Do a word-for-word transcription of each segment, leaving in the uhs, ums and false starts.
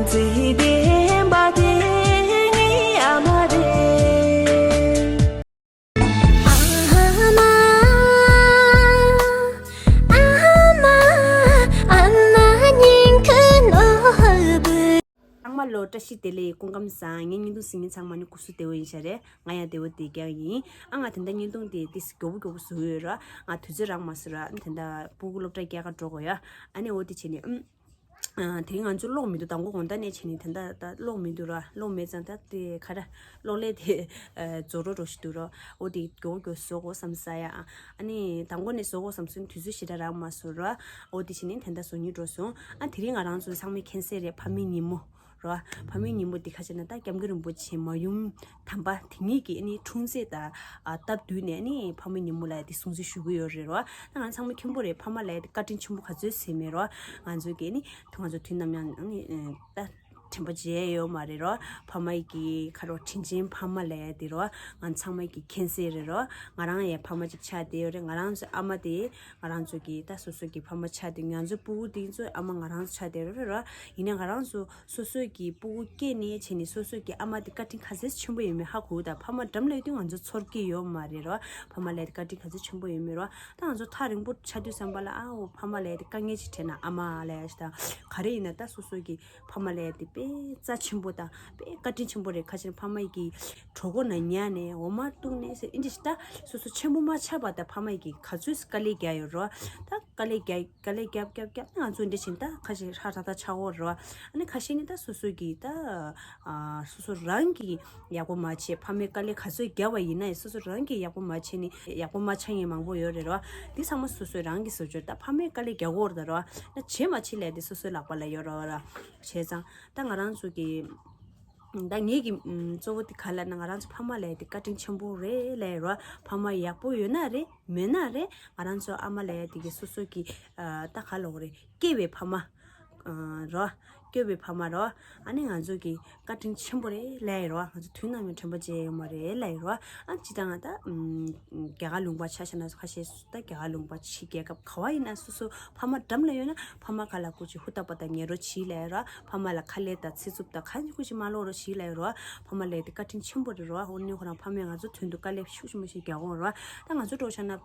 བརྩེ་ལྡན་པ་དེ་ངའི་ཨ་མ་རེད། ཨ་མ། ཨ་མ། ཨ་མ་ཉིན་གུང་ལོ་བུ། ཚང་མ་ལོ་བཀྲ་ཤིས་བདེ་ལེགས། སྐུ་ཁམས་བཟང་། ངའི་བརྙན་ཐུང་གཟིགས་མཁན་ཚང་མ་ནི་སྐུ་གཟུགས་བདེ་པོ་ཡིན་ཤག་རེད། ང་ཡང་བདེ་པོ་བདེ་རྐྱང་ཡིན། ཨ་ང་དེ་འདྲ་བརྙན་ཐུང་དེ་ཏིས་མགྱོགས་པོ་མགྱོགས་པོ་བཟོ་ཡོད་ར། ང་དུས་ཚོད་རག་མ་སོང་ར། དེ་འདྲ་སྤུ་གུ་སློབ་གྲྭ་སྐྱེལ་ག་འགྲོ་དགོས་ཡ། ཨ་ནི་འོ་དེ་བྱས་ནས་ཨུམ། ཨ། དེ་རིང་ང་ཚོ་གློག་མི་འདུག་དང་པོ་དགོང་དག་ནས་བྱས་ནས་དེ་འདྲ་ད་གློག་མི་འདུག་ར། གློག་མེད་ཙང་ད་དེ་ག་ར་གློག་ཀླད་དེ་རྫོགས་འགྲོ་འགྲོ་ཞིག་འདུག་ར། འོ་དེ་མགྱོགས་མགྱོགས་བཟོ་དགོས་བསམ་ས་ཡ། ཨ་ནི་དང་པོ་ནས་བཟོ་དགོས་བསམ་སོང་དུས་ཚོད་ཞེ་དྲག་རག་མ་སོང་ར། འོ་དེ་བྱས་ནས་དེ་འདྲ་བཟོ་སྙིང་འདོད་སོང་། ཨ་དེ་རིང་ང་རང་ཚོ་ཚང་མས་མཁྱེན་གསལ་རེད། ཕ་མའི་ཉིན་མོ་ར། ཕ་མའི་ཉིན་མོ་འདི་ག་ཅེ་ན་ད་སྐྱབས་མགོན་རིན་པོ་ཆེ་མ་ཡུམ་དམ་པ་དེ་ཉིད་ཀྱི་ཨ་ནི་འཁྲུངས་ཚེས་དང་ཨ་སྟབས་བསྟུན་ནས་ཨ་ནི་ཕ་མའི་ཉིན་མོ་ལ་དེ་སྲུང་བརྩི་ཞུ་གི་ཡོད་རེད་ར། ད་ང་ཚང་མ་མཁྱེན་པོ་རེད། ཕ་མ་ལ་དེ་བཀའ་དྲིན་ཆེན་པོ་ག་ཚོད་ཟེར་མེད་ར། ང་ཚོ་གི་ཨ་ནི་ང་ཚོ་དུས་ནམ་ཡང་ཨ་ནི་ད་དྲན་པ་བརྗེད་ཡོད་མ་རེད་ར། ཕ་མ་ཡི་གི་ཁ་རོག་དྲིན་ཆེན་ཕ་མ་ལ་དེ་ར། ང་ཚང་མ་གི་མཁྱེན་གསལ་རེད་ར། ང་རང་ཡང་ཕ་མ་ཅིག་ཆགས་བསྡད་ཡོད་རེད། ང་རང་ཚོའི་ཨ་མ་དེ་ང་རང་ཚོ་གི་ད་སོ་སོ་གི་ཕ་མ་ཆགས་བསྡད། ང་ཚོའི་སྤུ་གུ་དེ་ཚོའི་ཨ་མ་ང་རང་ཚོ་ཆགས་བསྡད་ཡོད་རེད་ར། ཡིན་ནའི་ང་རང་ཚོ་སོ་སོ་གི་སྤུ་གུ་སྐྱེས་ནས་བྱས་ནས་སོ་སོ་གི་ཨ་མ་དེ་བཀའ་དྲིན་ག་ཚོད་ཆེན་པོ་ཡོད་མེད་ཧ་གོ་ད། ཕ་མ་འགྲམ་ལ་ཡོད་དུས་ང་ཚོ་ཚོར་གི་ཡོད་མ་རེད་ར། ཕ་མ་ལ་དེ་བཀའ་དྲིན་ག་ཚོད་ཆེན་པོ་ཡོད་མེད་ར། ད་ང་ཚོ་ཐག་རིང་པོ་ཆགས་དུས་ཙམ་པ་ལ་ཨ་འོ་ཕ་མ་ལ་དེ་དཀའ་ངལ་ཅིག་འཕྲད་ན་ཨ་མ་ལ་ཡ་ཞིག་དང་ག་རེ་ཡིན་ན་ད་སོ་སོ་གི་ཕ་མ་ལ་དེ་དཔེ་རྩ་ཆེན་པོ་དང་དཔེ་བཀའ་དྲིན་ཆེན་པོ་རེད། ཁ་ཆེན་ཕ་མ་ཡི་གི་གྲོད་ཁོག་ན་ཉལ་ནས་འོ་མ་བཏུང་ནས་ཟེར་ཨིན་ཇི་ཞིག་ད་སོ་སོ་ཆེན་པོ་མ་ཆགས་པ་ད་ཕ་མ་ཡི་གི་ག་ཚོད་དཀའ་ལས་རྒྱག་ཡོད་ར། ད་དཀའ་ལས་རྒྱག་དཀའ་ལས་རྒྱབ་རྒྱབ་རྒྱབ་ང་ཚོ་འདྲ་བཞིན་ད་ཁ་ཤས་ཧྲ་ཧྲ་ད་ཆགས་འོ་ར། ཨ་ནི་ཁ་ཤས་ནི་ད་སོ་སོ་གི་ད་ཨ་སོ་སོ་རང་གི་ཡག་པོ་མ་བྱས། ཕ་མའི་དཀའ་ལས་ག་ཚོད་བརྒྱབ་པ་ཡིན་ན་ཡང་སོ་སོ་རང་གིས་ཡག་པོ་མ་བྱས་ནི་ཡག་པོ་མ་ཆགས་མཁན་མང་པོ་ཡོད་རེད་ར། འདི་ཚང་མ་སོ་སོས་རང་གིས་བཟོ་བཅོས། ད་ཕ་མའི་དཀའ་ལས་རྒྱག་གོ་ར་ད་ར། ད་བྱས་མ་བྱས་ལས་དེ་སོ་སོའི་ལག་པ་ལ་ཡོད་ར་བ་ར། བྱས་ཙང་ད་ང་རང་ཚོ་གི་ད་ངེད་ཀྱི་གཙོ་བོ་དེ་ག་ལ་ན་ང་རང་ཚོ་ཕ་མ་ལ་དེ་བཀའ་དྲིན་ཆེན་པོ་རེད་ལས་ར། ཕ་མ་ཡག་པོ་ཡོད་ན་རེད་མེད་ན་རེད། ང་རང་ཚོ་ཨ་མ་ལ་དེ་གི་སོ་སོ་གི་ད་ག་ལོག་རེད། སྐྱེས་པའི་ཕ་མ་རོ། སྐྱོ་བའི་ཕ་མ་རོ། ཨ་ནི་ང་ཚོ་གི་བཀའ་དྲིན་ཆེན་པོ་རེད་ལས་རོ། ང་ཚོ་དུས་ནམ་ཡང་དྲན་པ་བརྗེད་ཡོད་མ་རེད་ལས་རོ། ཨ་ཅི་ད་ང་ད་རྒྱ་གར་ལུང་པ་ཆ་བཞག་ན་ཁ་ཤས་སུ་ད་རྒྱ་གར་ལུང་པ་ཕྱི་རྒྱལ་ཁབ་ག་བ་ཡིན་ན་སོ་སོ་ཕ་མ་འགྲམ་ལ་ཡོད་ན་ཕ་མ་ག་ལ་སྐུ་ཅི་ཧུ་ཏ་པ་ད་ཉེ་རོ་བྱིས་ལས་རོ། ཕ་མ་ལ་ཁ་ལས་ད་ཚེ་ཚུབ་ད་ག་ནི་སྐུ་ཅི་མ་ལོག་རོ་བྱིས་ལས་རོ། ཕ་མ་ལས་དེ་བཀའ་དྲིན་ཆེན་པོ་རེད་རོ། འོ་ནི་ཁོ་རང་ཕ་མས་ང་ཚོ་དོན་དུ་དཀའ་ལས་ཤུགས་ཆེན་པོ་ཞིག་རྒྱག་འོང་རོ། ད་ང་ཚོ་འགྲོ་བྱ་ན་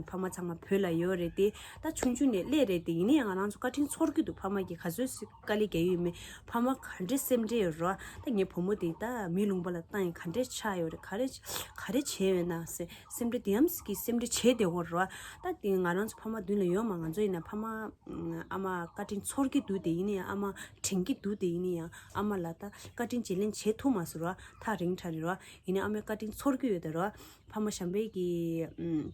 ཕ་མ་ཚང་མ་བོད་ལ་ཡོད་རེད་དེ། ད་ཆུང་ཆུང་ནས་སླེབས་རེད་དེ། ཡིན་ན་ཡང་ང་རང་ཚོ་བཀའ་དྲིན་ཚོར་གི་འདུག་ཕ་མ་གིས་ག་ཚོད་དཀའ་ལས་རྒྱག་ཡོད་མེད། ཕ་མ་ག་འདྲས་སེམས་ཁྲལ་ཡོད་རོ། ད་ངའི་བུ་མོ་དེ་ད་མི་ལུང་པ་ལ་བཏང་ཡིན་ག་འདྲས་ཆགས་ཡོད་རེད། ག་རེ་ག་རེ་བྱས་ཡོད་ན་སེ་སེམས་ཁྲལ་དེ་ཡམ་སི་གི་སེམས་ཁྲལ་བྱས་བསྡད་ཡོད་རོ། ད་དེ་ང་རང་ཚོ་ཕ་མ་མདུན་ལ་ཡོད་མ། ང་ཚོ་ཡིན་ན་ཕ་མ་ཨ་མ་བཀའ་དྲིན་ཚོར་གི་འདུག་དེ་ཡིན་ན་ཡང་ཨ་མ་དྲན་གི་འདུག་དེ་ཡིན་ན་ཡང་ཨ་མ་ལ་ད་བཀའ་དྲིན་བརྗེ་ལེན་བྱེད་ཐུབ་མ་སོང་རོ། ཐག་རིང་དྲགས་རེད་རོ། ཡིན་ན་ཨ་མའི་བཀའ་དྲིན་ཚོར་གི་ཡོད་ད་རོ། ཕ་མ་གཞན་པའི་གི་ཨུམ།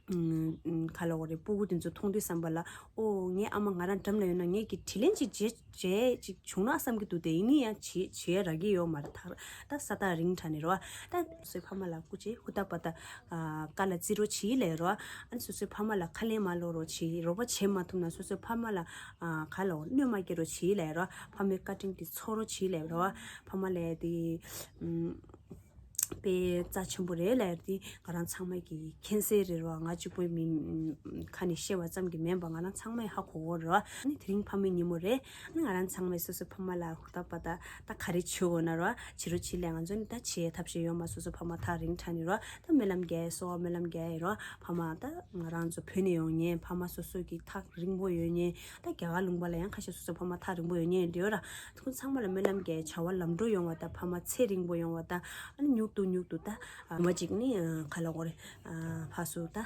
ཨུམ། ཨུམ། ག་ལ་འོ་རེད། སྤུ་གུ་དེ་ཚོ་མཐོང་དུས་ཙམ་པ་ལ་ཨོ་ངའི་ཨ་མ་ང་རང་འགྲམ་ལ་ཡོད་ན་ངས་ཀྱི་དྲིན་ལན་ཅིག་འཇལ་འཇལ་ཅིག་བྱུང་ན་བསམ་གྱི་འདུག་དེ་ཡིན་ན་ཡང་བྱེད་བྱེད་རག་གི་ཡོད་མ་རེད། ད་ད་ས་ཐག་རིང་དྲགས་ནས་རེད་བ། ད་སོའི་ཕ་མ་ལ་སྐུ་མཁྱེན་ཧུར་ཐག་པ་ད་ཨ་བཀའ་ལ་བརྩི་རོགས་བྱེད་ལབ་རོ། ཨ་ནི་སོ་སོའི་ཕ་མ་ལ་ཁ་ལན་མ་སློག་རོགས་བྱེད། རོགས་པ་བྱེད་མ་ཐུབ་ན་སོ་སོའི་ཕ་མ་ལ་ཨ་ག་ལ་འོ་གནོད་མ་སྐྱེལ་རོགས་བྱེད་ལབ་རོ། ཕ་མའི་བཀའ་དྲིན་དེ་ཚོར་རོགས་བྱེད་ལབ་རོ། ཕ་མ་ལ་དེ་ཨུམ། དཔེ་རྩ་ཆེན་པོ་རེད་ལབ་ཡ་དེ་ང་རང་ཚང་མ་གི་མཁྱེན་གསལ་རེད་རོ། ང་གཅིག་པོའི་མིང་ཁ་ནས་བཤད་པ་ཙམ་གྱིས་མིན་པ་ང་རང་ཚང་མས་ཧ་གོ་གོ་རོ། ཨ་ནི་དེ་རིང་ཕ་མའི་ཉིན་མོ་རེད། ཨ་ནི་ང་རང་ཚང་མས་སོ་སོའི་ཕ་མ་ལ་ཧུར་ཐག་པ་ད་ད་ག་རེ་བྱེད་དགོས་ན་རོ། བྱེད་རོགས་བྱེད་ལས། ང་ཚོ་ནི་ད་བྱེད་ཐབས་ཤེས་ཡོད་མ། སོ་སོའི་ཕ་མ་ཐག་རིང་དྲགས་ནས་རོ། ད་སྨོན་ལམ་རྒྱག་ཡས་སོ། སྨོན་ལམ་རྒྱག་ཡས་རོ། ཕ་མ་ད་ང་རང་ཚོ་བོད་ནས་ཡོང་མཁན་ཕ་མ་སོ་སོ་གི་ཐག་རིང་པོ་ཡོད་མཁན། ད་རྒྱ་གར་ལུང་པ་ལ་ཡང་ཁ་ཤས་སོ་སོའི་ཕ་མ་ཐག་རིང་པོ་ཡོད་མཁན་འདྲ་ཡོད་ར། ཁོང་ཚང་མ་ལ་སྨོན་ལམ་རྒྱག་ཡས། བྱ་བ་ལམ་འགྲོ་ཡོང་བ་དང་ཕ་མ་ཚེ་རིང་པོ་ཡོང་བ་དང་། ཨ་ནི་མྱུར་དུ་མྱུར་དུ་ད་ཨ་མ་གཅིག་ནི་ཨ་ག་ལ་འོ་རེད། ཨ་ཕར་ཚུར་ད་ཨ་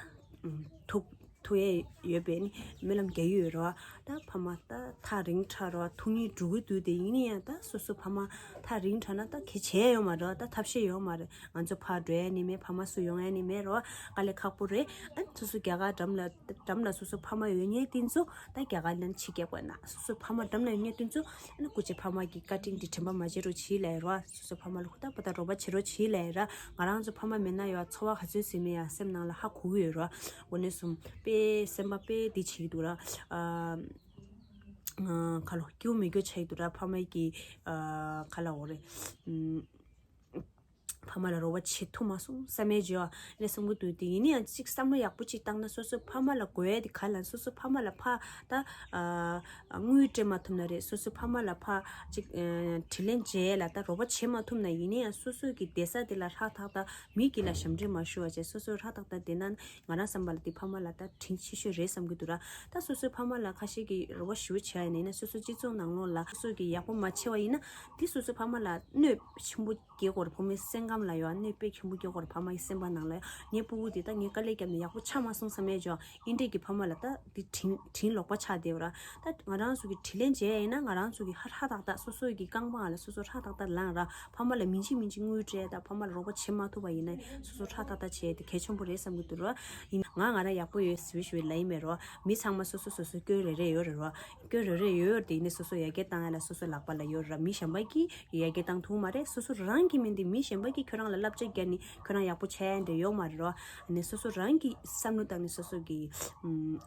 ཐུག་ཐུག་ཡས་ཡོད་པས་ནི་སྨོན་ལམ་རྒྱག་གི་ཡོད་ར། ད་ཕ་མ་ད་ཐག་རིང་དྲགས་ར། ཐུག་སྙིང་འདོད་ཀྱི་འདུག་དེ་ཡིན་ན་ཡང་ད་སོ་སོ་ཕ་མ་ཐག་རིང་དྲགས་ན་ད་གལ་ཆེ་ཡོད་མ་རེད། ད་ཐབས་ཤེས་ཡོད་མ་རེད། ང་ཚོ་ཕར་འགྲོ་ཡས་ནི་མེད། ཕ་མ་སུ་ཡོང་ཡས་ནི་མེད་རོ། དཀའ་ལས་ཁག་པོ་རེད། ཨ་ནི་སོ་སོ་རྒྱ་གར་འགྲམ་ལ་འགྲམ་ལ་སོ་སོ་ཕ་མ་ཡོད་མཁན་དེ་ཚོ་ད་རྒྱ་གར་ལ་ཕྱི་རྒྱལ་ཁབ་ན་སོ་སོ་ཕ་མ་འགྲམ་ལ་ཡོད་མཁན་དེ་ཚོ་ཨ་ནི་སྐུ་མཁྱེན་ཕ་མ་གི་བཀའ་དྲིན་འདི་དྲན་པ་མ་བརྗེད་རོགས་བྱེད་ལབ་རོ། སོ་སོ་ཕ་མ་ལ་ཧུར་ཐག་པ་ད་རོགས་པ་བྱེད་རོགས་བྱེད་ལབ་ར། ང་རང་ཚོ་ཕ་མ་མེད་ན་ཡོད་ཚོར་བ་ག་ཚོད་ཟིན་མེད་ཡང་སེམས་ནང་ལ་ཧ་གོ་གི་ཡོད་རོ། འོ་ནས་སོང་དཔེ་སེམས་པ་དཔེ་འདི་བྱེད་ཀྱི་འདུག་ར། ཨ་ཁ་ལོ་སྐྱིད་པོ་མི་སྐྱིད་ཆགས་ཀྱི་འདུག་ར། ཕ་མ་གི་ཨ་ཁ་ལ་འོ་རེད། ཨུམ། ཕ་མ་ལ་རོགས་པ་བྱེད་ཐུབ་མ་སོང་བསམ་ཡས་བརྗོད་ཨ་ནི་བསམ་གི་འདུག་དེ་ཡིན་ན་ཡང་གཅིག་བསམ་བློ་ཡག་པོ་གཅིག་བཏང་ན་སོ་སོ་ཕ་མ་ལ་དགོས་ཡས་དེ་ག་ལ་སོ་སོ་ཕ་མ་ལ་ཕ་ད་དངུལ་སྤྲད་མ་ཐུབ་ན་རེད། སོ་སོ་ཕ་མ་ལ་ཕ་གཅིག་དྲིན་ལན་འཇལ་ཡས་ལ་ད་རོགས་པ་བྱེད་མ་ཐུབ་ན་ཡིན་ན་ཡང་སོ་སོ་གི་བསྡད་ས་དེ་ལ་ཧྲག་ཐག་ད་མི་གི་ལ་ཞབས་འདྲེན་མ་ཞུ་བ་བྱས་སོ་སོ་ཧྲག་ཐག་ད་བསྡད་ན་ང་རང་བསམ་པ་ལ་དེ་ཕ་མ་ལ་ད་དྲིན་ཆེ་ཤོས་རེད་བསམ་གི་འདུག་ར། ད་སོ་སོའི་ཕ་མ་ལ་ཁ་ཤས་ཀྱིས་རོགས་པ་ཞུ་བྱས་ཡ་ཡིན་ན་སོ་སོ་སྤྱི་ཚོགས་ནང་ལོགས་ལ་སོ་སོ་གི་ཡག་པོ་མ་བྱས་པ་ཡིན་ན་དེ་སོ་སོའི་ཕ་མ་ལ་གནོད་ཆེན་པོ་སྐྱེལ་དགོས་རེད། བུ་མོའི་སེམས་ཁམས་ལ་ཡང་གནོད་དཔེ་ཆེན་པོ་སྐྱེལ་དགོས་རེད། ཕ་མ་ཡི་སེམས་པ་ནང་ལ་ངའི་སྤུ་གུ་དེ་ད་ངས་དཀའ་ལས་བརྒྱབ་ནས་ཡག་པོ་ཆགས་མ་སོང་བསམ་ཡས་ཅོག་ཨིན་འདྲས་ཀྱི་ཕ་མ་ལ་ད་དེ་དྲིན་དྲིན་ལོག་པ་ཆགས་བསྡད་པ་ར། ད་ང་རང་ཚོ་གི་དྲིན་ལན་འཇལ་ཡ་ཡིན་ན་ང་རང་ཚོ་གི་ཧ་ཧྲ་ཏག་ཏག་སོ་སོ་གི་རྐང་པ་ལ་སོ་སོ་ཧྲ་ཏག་ཏག་ལངས་ར། ཕ་མ་ལ་མི་འཇིགས་མི་འཇིགས་དངུལ་སྤྲད་ད་ཕ་མ་ལ་རོགས་པ་བྱེད་མ་ཐུབ་པ་ཡིན་ན་སོ་སོ་ཧྲ་ཏག་ཏག་བྱས་དེ་གལ་ཆེན་པོ་རེད་བསམ་གི་འདུག་ར། ཡིན་ང་ང་རང་ཡག་པོ་ཡོད་ཟེར་བའི་ཞུ་བའི་ལ་ཡིན་མེད་རོ། མི་ཚང་མ་སོ་སོ་སོ་སོ་སྐྱོན་རེ་རེ་ཡོད་རེད་རོ། སྐྱོན་རེ་རེ་ཡོད་ཡོད་དེ་ཡིན་ནི་སོ་སོ་ཡར་རྒྱས་བཏང་ཡ་ལ་སོ་སོ་ལག་པ་ལ་ཡོད་ར། མི་གཞན་པ་གིས་ཡར་རྒྱས་བཏང་ཐུབ་མ་རེད། སོ་སོ་རང་གིས་མིན་ཏེ་མི་གཞན་པ་གིས་ཁྱོད་རང་ལ་བསླབ་བྱ་བརྒྱབ་ནི་ཁྱོད་རང་ཡག་པོ་བྱས་འདྲ་ཡོད་མ་རེད་རོ། ཨ་ནི་སོ་སོ་རང་གིས་བསམ་བློ་བཏང་ནི་སོ་སོ་གིས་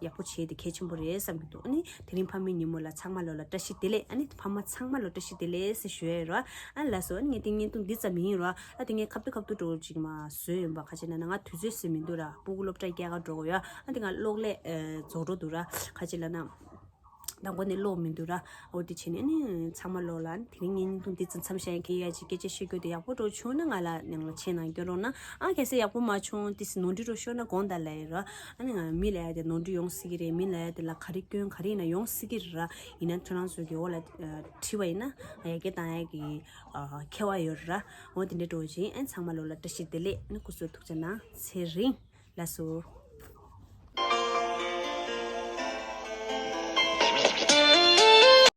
ཡག་པོ་བྱས་ཏེ་གལ་ཆེན་པོ་རེད་བསམ་གི་འདུག་ཨ་ནི་དེ་རིང་ཕ་མའི་ཉིན་མོ་ལ་ཚང་མ་ལོ་ལ་བཀྲ་ཤིས་བདེ་ལེགས། ཨ་ནི་ཕ་མ་ཚང་མ་ལོ་བཀྲ་ཤིས་བདེ་ལེགས་ཟེར་ཞུ་ཡ་ཡོད་རོ། ཨ་ལ་སོ་ཨ་ནི་ངས་དེ་བརྙན་ཐུང་འདི་ཙམ་ཡིན་རོ། ཨ་དེ་ངས་ཁ་ཐུག་ཁ་ཐུག་འགྲོ་ཅིག་མ་བཟོས་ཡིན་པ་ཁ་ཅིག་ན་ན་ང་དུས་ཚོད་ཟིན་མི་འདུག་ར། སྤུ་གུ་སློབ་གྲྭ་སྐྱེལ་ག་འགྲོ་དགོས་ཡོད། ཨ་དེ་ང་གློག་ཀླད་རྫོགས་འགྲོ་འདུག་ར། ཁ་ཅིག་ལ་ན། དང་པོ་ནས་ཀློག་མི་འདུག་ར། འོ་དེ་བྱས་ནས་ནི་ཚང་མ་ལོ་ལ་དེ་རིང་བརྙན་ཐུང་འདི་ཙམ་མཚམས་བཞག་ཡིན། ཁྱེད་ཡ་ཅིག་སྐད་ཆ་བཤད་རྒྱུ་དེ་ཡག་པོ་འགྲོ་བྱུང་ན་ང་ལ་ནང་ལ་མཆན་ནང་སྐྱོན་རོགས་གནང་། ཨ་གལ་སྲིད་ཡག་པོ་མ་བྱུང་དེ་སི་ནོར་འཁྲུལ་རོགས་ཤོར་ན་དགོངས་དག་ལབ་ཡིན་ར། ཨ་ནི་ང་མི་ལ་ཡ་དེ་ནོར་འཁྲུལ་ཡོང་སྲིད་ཀྱི་རེད། མི་ལ་ཡ་དེ་ལ་ག་རེ་སྐྱོན་ག་རེ་ཡིན་ན་ཡོང་སྲིད་ཀྱི་རེད་ར། ཡིན་ན་ཁྱོད་རང་ཚོ་གི་འོག་ལ་བྲིས་པ་ཡིན་ན་ཡ་གི་བཏང་ཡ་གི་ཁྱད་པར་ཡོད་ར། འོ་དེ་འདྲ་འགྲོ་བཞིན་ཨ་ཚང་མ་ལོ་ལ་བཀྲ་ཤིས་བདེ་ལེགས། ཨ་ནི་སྐུ་གཟུགས་ཐུགས་ཅག་གནང་། ཚེ་རིང་ལ་སོ།